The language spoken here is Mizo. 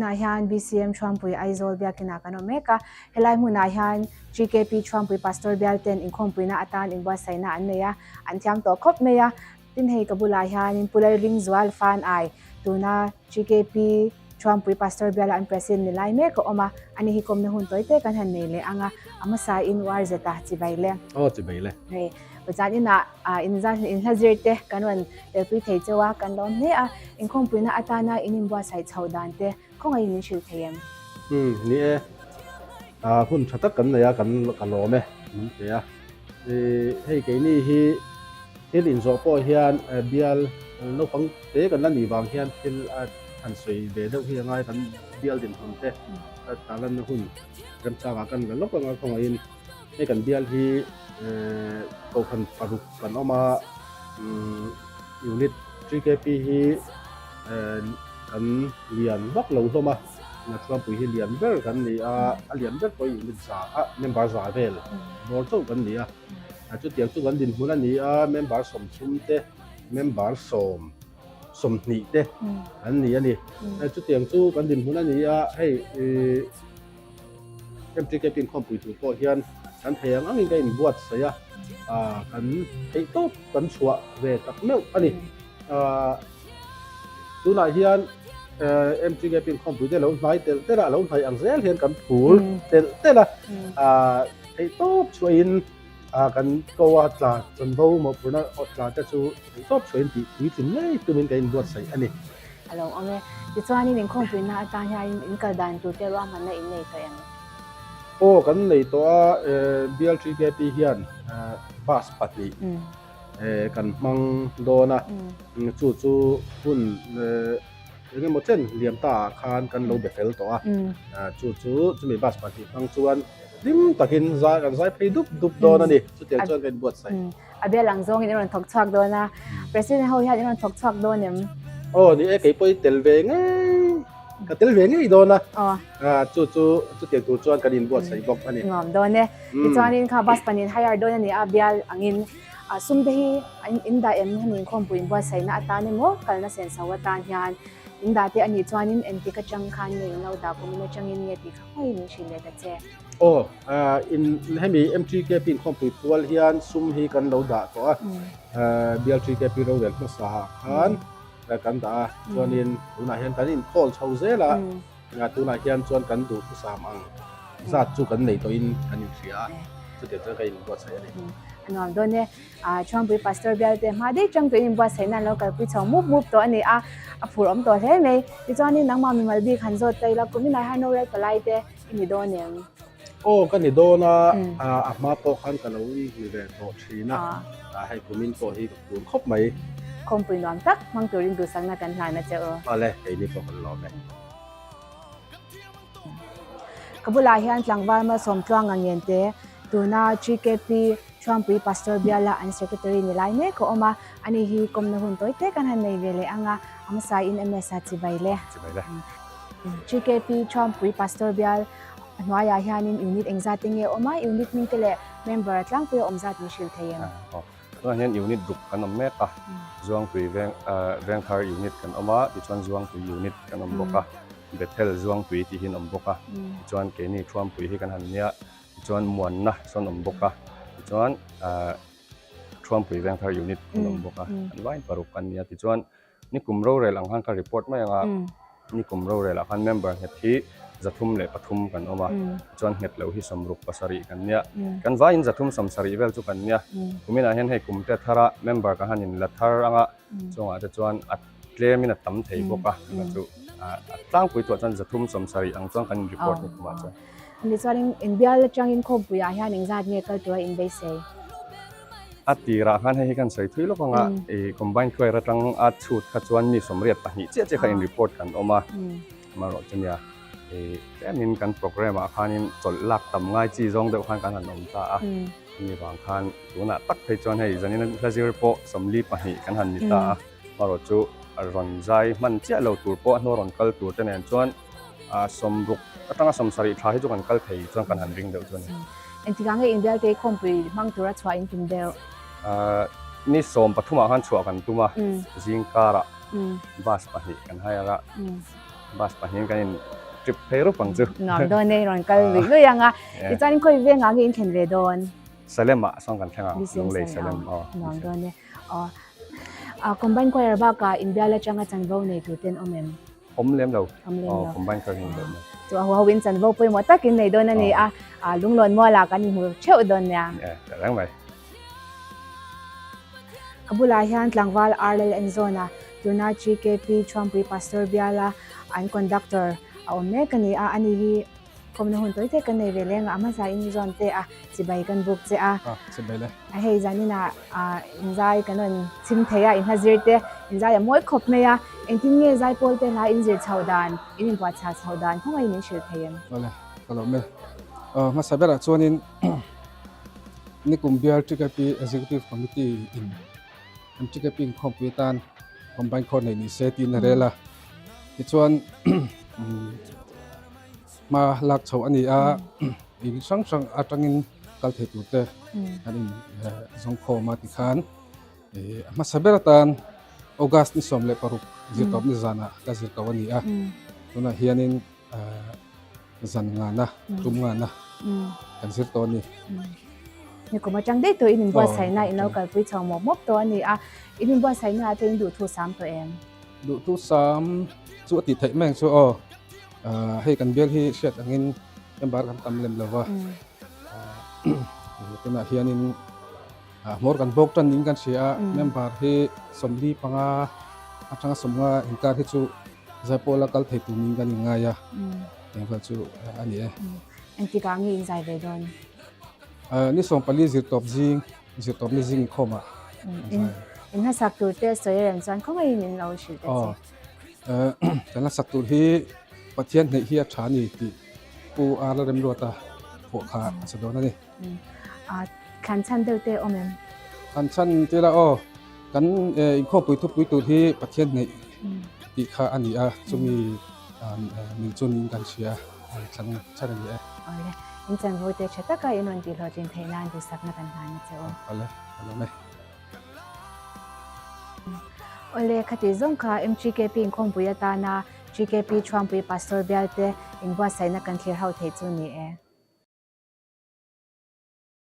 Tunah hian BCM Thuampui Aizawl biakinah kan awm mek a, helai hmunah hian GKP Thuampui Pastor bial ten inkhawmpuina atan inbuatsaihna an nei a, an thiam tawh khawp mai a. Tin hei ka bulah hianin Pu Lalringzual Fanai tuna GKP Thuampui Pastor biala an President ni lai mek a awm a, ani hi kawmna hun tawi te kan han nei leh ang a, a hmasa in uar zet a, chibai le. Aw chibai le. Hei, Pachhan inah inzan inhla zir te kan rawn telpui thei cheu a, kan lawm hle a, inkhawmpuina atana in inbuatsaih chhoh dan te khawngaihin min hrilh thei em? Umm, ni e. Hun tha tak kan nei a, kan ka lawm e, min pe a. Hei keini hi thil inzawh pawh hian bial naupang te kan la nih vang hian thil a han sawi ve deuh hi a ngai kan bial dinhmun te tarlanna hun remchangah kan la lawk anga khawngaihin hei kan bial hi kohhran paruk kan awm a unit 3kp hi kan lian vak lo hlawm a. Nathuampui hi lian ber kan ni a, a lian ber pawh hi unit za a member za vel bawr chauh kan ni a. Chutiang chu kan dinhmun a ni a, member sawmthum te, member sawm sawmhnih te an ni a ni. Chutiang chu kan dinhmun a ni a, hei MTKP inkhawmpui tur pawh hian kan thei ang angin ka inbuatsaih a, kan theihtawp kan chhuah ve tak meuh a ni. Tunah hian MTKP inkhawmpui te lo hnai telh telh a, lo hnai ang zel hian kan phur telh telh a, theihtawp chhuahin kan ko a tla chanvo mawhphurhna tla te chu theihtawp chhuahin tih puitling ngei tumin kan inbuatsaih a ni. A lo awm e. Tichuanin inkhawmpuina atan hian in kal dan tur te ruahmanna in nei tawh em? Aw kan nei tawh a, BLTKP hian bus pahnih kan hmang dawn a, chu chu hun eng emaw chen liam ta ah khan kan lo be fel tawh a, chu chu chumi bus pahnih hmang chuan hlim takin zai kan zai phei dup dup dawn a ni, chutiang chuan kan inbuatsaih. A bel ang zawngin i rawn thawk chhuak dawn a, President ho hian i rawn thawk chhuak dawn em? Aw ni e, kei pawh i tel ve ngei, ka tel ve ngei dawn a, chu chu chutiang tur chuan kan inbuatsaih bawk a ni. Nuam dawn e. Tichuanin kha bus panin hire dawn a ni a, bial angin sum te hi in dah em hemi inkhawmpui inbuatsaihna atan emaw kalna senso atan hian in dah te a nih chuanin engtik atang khan nge in lo dah kumin atangin nge tih kha khawiin min hrilh leh ta che. Aw, in hemi MTKP inkhawmpui pual hian sum hi kan lo dah tawh a, BLTKP rorel hmasa ah khan kan dah a, chuanin tunah hian kan inkhawl chho zel a, tunah hian chuan kan duhthusam ang zat chu kan nei tawhin kan inhria a, chutiang chuan kan inbuatsaih a ni. A nuam dawn e. Chuangpui Pastor bialte hma daih tang tuin inbuatsaihna an lo kalpui chho mup mup tawh a ni a, a phur awm tawh hle mai. Tichuanin nangmah mimal bik han zawt ta ila, kuminah hian rorel palai te i ni dawn em? Aw ka ni dawn a, a hma pawh khan ka lo ni ve tawh thin a, hei kumin pawh hi ka phur khawp mai. Khawmpui nuam tak hmang turin duhsakna kan hlan a che u. Awle, keini pawh kan lawm e. Ka bulah hian tlangval Malsawmtluanga Ngente tuna GKP Thuampui Pastor biala an Secretary ni lai mek a awm a, ani hi kawmna hun tawi te kan han nei ve leh ang a, a hmasa in MS a chibai le. Chibai le. GKP Thuampui Pastor bial a hnuaiah hianin unit engzat te nge a awm a, unit hming te leh member a tlangpui a awm zat min hrilh thei em? Aw, tunah hian unit ruk kan awm mek a, Zuangtui veng Vengthar unit kan awm a, tichuan Zuangtui unit kan awm bawk a, Bethel Zuangtui tih hi an awm bawk a, tichuan keini Thuampui hi kan han nia, Tichuan muanna sawn awm bawk a, tichuan ahh Thuampui Vengthar unit an awm bawk a, an vain paruk an ni a. Tichuan nikum rorel ang khan ka report mai ang a, nikum rorel ah khan member nghet hi 303 kan awm a, tichuan nghet loh hi 67 kan nia, kan vaiin 370 vel chu kan nia. Kuminah hian hei kum te thara member kan han inla thar ang a, chungah te chuan a tlemin a tam thei bawk a, chu a tlangpui tuah chuan 370 ang chuan kan in report nikumah chuan. Ani chuanin inbial atangin khawmpuiah hian engzat nge kal tura inbeisei? A tirah khan hei hi kan sawi thui lawk ang a, i combine choir atang a chhut kha chuan mi 82 chiah chiah kha in report kan awm a, amaherawh chu nia i tlemin kan program ah khanin chawlh lak tam ngai chi zawng deuh khan kan han awm ta a, chumi vang khan tunah tak phei chuan hei zanin hla zir pawh 42 kan han ni ta a, amaherawh chu rawn zai hman chiah lo tur pawh a hnuai rawn kal tur te nen chuan 60 atanga 70 tha hi chu kan kal thei chuan kan han ring deuh chu a ni. Engtikah nge Inbialte khawmpui hmang tura chhuah in tum deuh? Ni 13 ah khan chhuah kan tum a, zing karah bus pahnih kan hire a. Bus pahnihin kan in trip phei rup ang chu. Nuam dawn e, rawn kal luih luih ang a. Tichuan khawi vengah nge in thlen ve dawn? Salem ah sawn kan thleng ang, Lunglei Salem aw. Nuam dawn e. Aw. Combine choir bakah inbial atanga chanvo nei tur ten awm em? Awm lem lo. Awm lem lo. Combine choir hi awm lem lo. Chu a huho in chanvo pawimawh tak in nei dawn a ni a. Lunglawn mualah kan inhmu theuh dawn nia. E, teh reng mai. Ka bulah hian tlangval Arlel Enzawn a, tuna GKP Thuampui Pastor biala an conductor a awm mek a ni a, ani hi kawmna hun tawi tak kan nei ve leng a, a hmasa in zawn te a, chibai kan buk che a. A, chibai le. A hei zaninah inzai kan rawn chhim thei a, inhla zir te inzai a mawi khawp mai a, engtin nge zaipawl te hla inzir chhoh dan, in inpuahchah chhoh dan khawngaih min hrilh thei em? Awle, ka lawm e. Hmasa berah chuanin Nikum bial TKP Executive Committee in an TKP inkhawmpui atan Combine Court neih ni se tiin a rel a. Tichuan hma lak chhoh a ni a, in hrang hrang atangin kal thei tur te an in zawngkhawm a tikhan a hmasa ber atan August ni 16 zirtawp ni zanah ka zir ko a ni a. Tunah hianin Zan ngana, tum ngana kan zir tawh a ni. Ni kum atang daih tawh in inbuatsaihna in lo kalpui chho mawp mawp tawh a ni a. In inbuatsaihna ah te in duhthu sam tawh em? Duhthu sam chu a tih theih mai ang chu aw. Hei kan bial hi hriat angin member kan tam lem lo va. Tunah hianin hmawr kan bawk tan niin kan hria a. Member hi 45 atanga 50 inkar hi chu Zaipawl a kal thei tur niin kan inngai a, eng vel chu a ni e. Engtikah nge in zai ve dawn? Ni 14 zirtawp zing, zirtawp ni zing inkhawmah kan zai. In hlasak tur te sawi reng chuan khawngaihin in lo hrilh ta che. Kan hlasak tur hi Pathian hneih hi a tha a ni tih Pu Arla Remruata pawh kha a sa dawn a ni. Thlan chhan deuh te awm em? Thlan chhan te la aw, kan inkhawmpui thupui tur hi Pathian hneih tih kha a ni a, chumi min chu niin kan hria a, thlan chhan a ni e. Awle, in chanvo te tha taka in rawn tihhlawhtlin theih nan duhsakna kan hlan a che u. Awle, ka lawm e. Awle, khati zawng kha MGKP inkhawmpui atana GKP Thuampui Pastor bialte inbuatsaihna kan thlir ho theih chu ni e.